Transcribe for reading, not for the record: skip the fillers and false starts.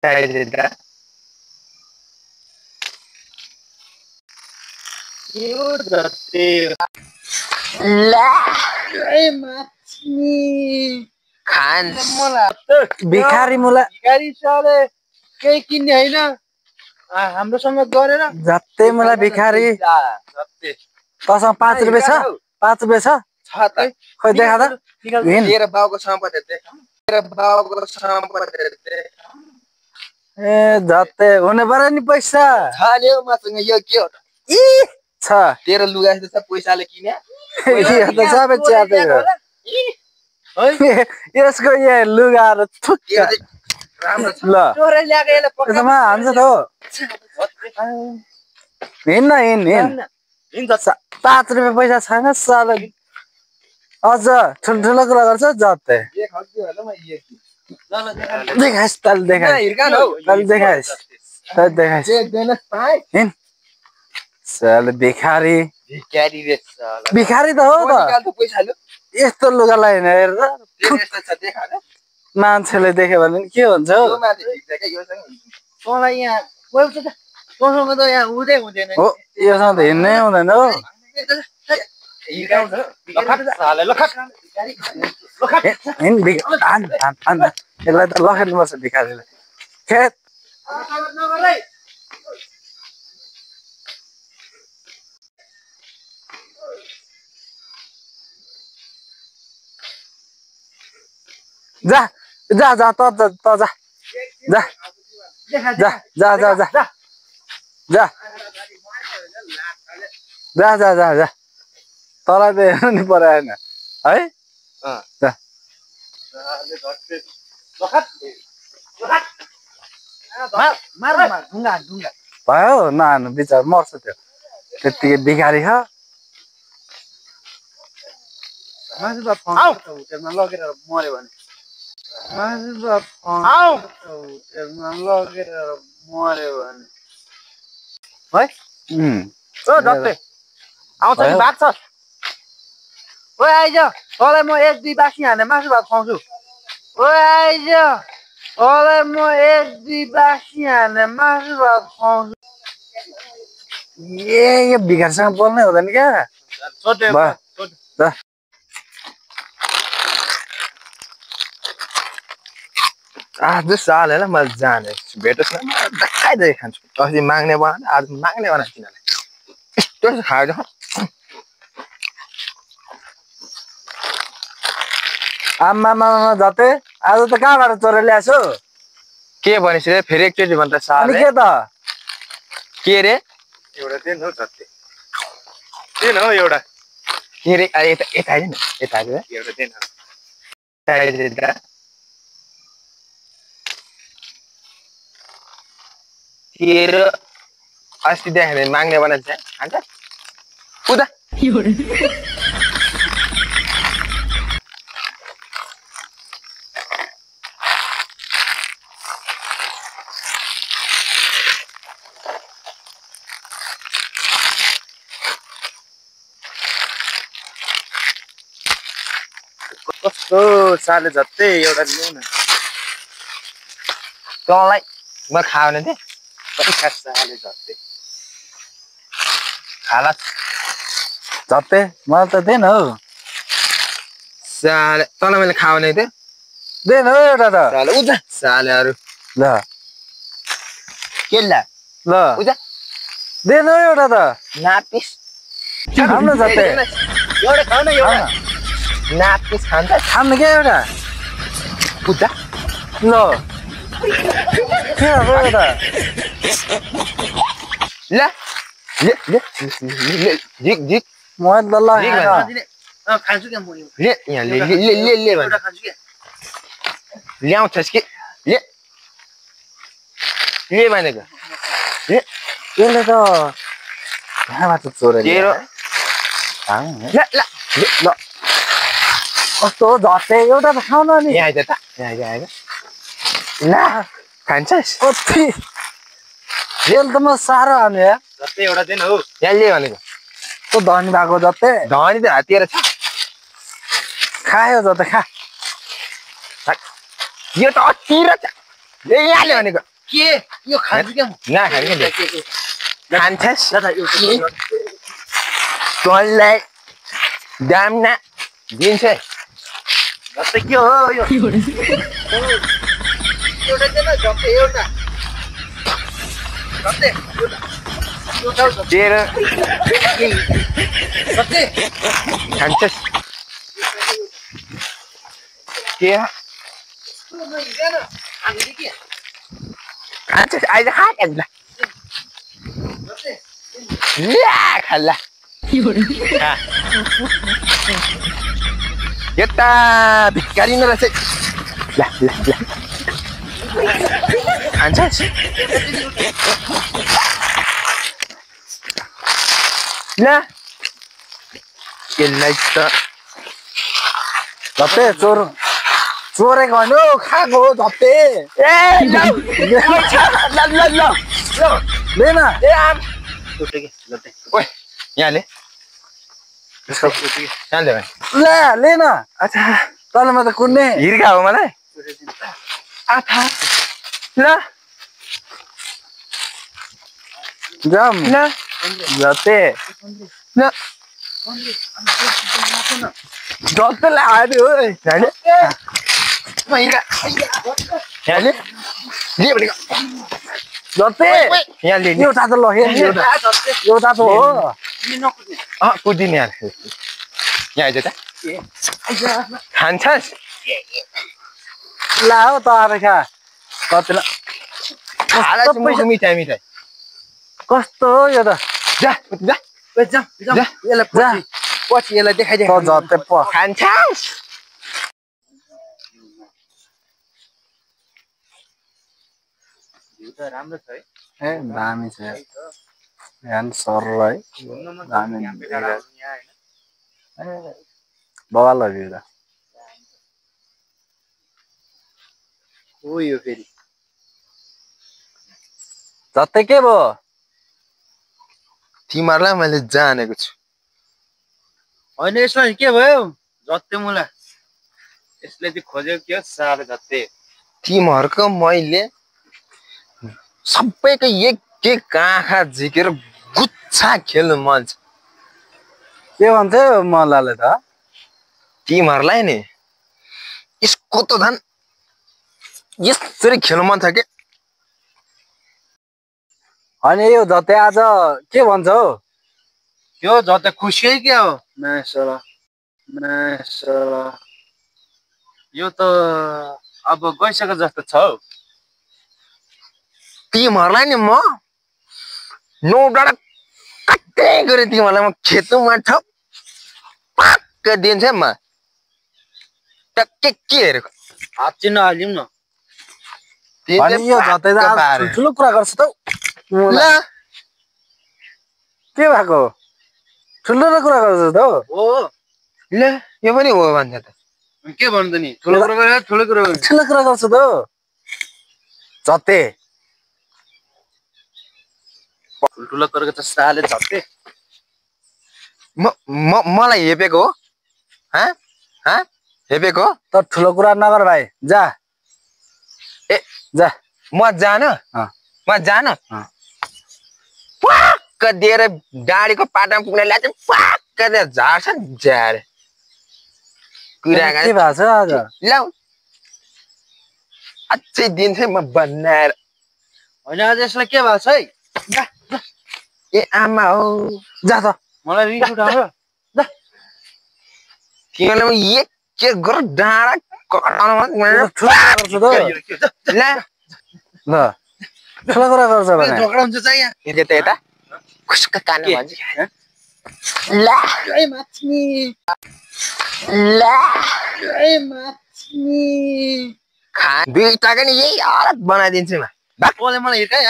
टाइजेदा यो जते ला ए माछी खान्छ भिखारी मुला भिखारी साले केही किन्ने हैन हाम्रोसँग गरेर जत्ते मलाई भिखारी जत्ते तसँग 5 रुपैयाँ छ 5 रुपैयाँ छ त खोइ देखा त हिँड तेरो बाउको सम्पत्ति देखा तेरो बाउको सम्पत्ति देखा ए जत्ते हुने पऱ्यो नि पैसा छाल्यो मसँग यो के हो इ छ तेरो लुगा जस्तो पैसाले किन्या यो त सबै च्याते हो यसको यहाँ लुगाहरु थुक्क राम्रो छ ल चोरै ल्याएको यसले त्यसमा हान्छ त हो हिँड्न हिँड हिँड हिँड्छ 5 रुपैयाँ पैसा छैन साला अझ ठुल्ठुलो कुरा गर्छ जत्ते देखाइस् तल देखाइस् तल देखाइस् तल देखाइस् हिँड साला भिखारी भिखारी रे साला भिखारी त हो त निकाल त पैसा लो यस्तो लुगा लगाइन हेर यस्तो छ देखा न मान्छेले देख्यो भने नि के हुन्छ हौ यो माथि ठिक छ के यो सँग तँलाई यहाँ बोल्छ त तँसँग त यहाँ उदै हुँदैन हो योसँग त हिँड्नै हुँदैन हो हिँड यसलाई त लखेट्नुपर्छ भिखारीलाई खेत जा जा जा त जा जा जा जा जा जा जा जा जा जा जा जा तँलाई त हेर्नु नि परेन है जा भयो नहानु बिचार मर्छ त्यो त्यतिकै भिखारी छ होटेलमा लगेर मर्यो भने होटेलमा लगेर मर्यो भने है ओ दत्ते आउँछ नि भाग छ ओ आइज तँलाई म 1-2 बासी हाने मासु भात खुवाउँछु ओ आइज तँलाई म 1-2 बासी हाने मासु भात खुवाउँछु ए यो भिखारीसँग बोल्नै हुँदैन क्या आज साल मैले जाने भेटोस् न देखाइदिए खान्छु अस्ति माग्ने बनाएर आज माग्ने बनाएको तिनीहरूले यस्तो खायो आम्मामा जते आज त कहाँबाट चोरेर ल्याएछौ के भनेपछि रे फेरि एकचोटि भन्छ अनि साले के त के रे एउटा दिन हो जति दिन हो एउटा के रे यता यता आइज न यता आइज एउटा दिन हो तेरो अस्ति देखाएर माग्ने बनाएको छ हान्छ उदा कस्तो साले जत्तै एउटा लिउ न तँलाई म खायो भने थिएँ साले जत्तै खाला जते मलाई त देन हौ साले तँलाई मैले खायो भने थिएँ देन हौ एउटा त साले उजा सालेहरू ल के ला ल उजा देन हौ एउटा त नापिस खानु जते एउटा खाऊ न एउटा नापिस खान्छ खानु के एउटा उजा ल के हो एउटा ल ले ले झिक झिक मैले त ल खान्छु क्या म ले यहाँ ले ले ले ले भन्छ खान्छु क्या ल्याउँछस् के ले ले भनेको ले यसले त कहाँबाट चोरेर तेरो ल ल ल कस्तो झट्टै एउटा त खाउन नि यहाँ आइज त यहाँ आइज ल खान्छस् कति तेल त म साह्रो हाने यार जस्तै एउटा दिन हो यहाँ ले भनेको तो धनी भएको जते धनी त हातिएर छ खायो जते खा यो त अति र यहाँ ले भनेको के यो खान्छ के नखाने के खान्छस् दादा यो तँलाई दाम न दिन्छ जस्तै के हो यो एउटा देन झट्टै एउटा जस्तै एउटा तेरो जस्तै खान्छस् के हामीले के खान्छस् अहिले खा खान्छ ल्या खाल्ला यता भिकारी न रहेछ ला ला ला खान्छस् ला यसलाई त झट्टै चोरेको होइन हौ खाएको हो झट्टै ए ल ल ल ल लेन ए आम ओए यहाँ ले यहाँ ले ला लेन अच्छा तँलाई त कुन्ने हिर्का हो मलाई आथा ल जाम ल झट्टै ल जस्तो लाग्यो ओए यहाँ ले ले भनेको झट्टै यहाँ ले एउटा त लग्यो एउटा त हो कुदिने यार यहाँ आइज त खान्छस् ला हौ त खा कतिलाई मिठाई मिठाई कस्तो हो यो त जा जा यसलाई पछि यसलाई देखाइदिए झट्टै प खान्छस् राम्रो छ है ए दामी छ यहाँ सर है दामी बवाल भयो त हो यो फेरि झट्टै के भयो तिमीहरूलाई मैले जानेको छु होइन यसमा के भयो झट्टै मुला यसले चाहिँ खोजेको के हो साह्रो झट्टै तिमीहरूको मैले सबैको एक एक आँखा झिकेर गुच्छा खेल्नु मन छ के भन्छ मलाले त तिमीहरूलाई नि यसको त झन् यसरी खेल्नु मन छ कि होइन यो झट्टै आज के भन्छ हौ यो झट्टै खुसी है क्या हो मासला यो त अब गइसक्यो जस्तो छ हौ तिमीहरूलाई नि म नौ डाँडा काट्दै गरे तिमीहरूलाई म खेतमा पक्क दिन्छ म के हेरेको हात चिन्न हाल्यौँ न तिमीले यो झट्टै पक्क पारे। ठुलो कुरा गर्छ त ल के भएको ठुलो कुरा गर्छ त हो ल यो पनि हो भन्छ त के भन्नु त नि ठुलो कुरा गरेर ठुलो कुरा गर्छ त झट्टै ठुलो गरेको त साले झट्टै मलाई हेपेको हो हेपेको हो त ठुलो कुरा नगर भाइ जा ए जा म जान पक्क दिएर डाँडीको पाटामा पुग्ने ल्याए पक्क दिएर झार्छ नि झ्यारे कुरा के भएको छ आज ल अझै दिन्छ म बनाएर होइन आज यसलाई के भएको छ है ए आमा हो जा त मलाई रिस उठाउँछ तिमीलाई म एक गर डाँडा ल ठुलो कुरा गर्छ भने झगडा हुन्छ चाहिँ यहाँ यता यता खुसुक्क कान भन्छ ल दुईटाको नि यही हालत बनाइदिन्छु म मलाई हिर्काइ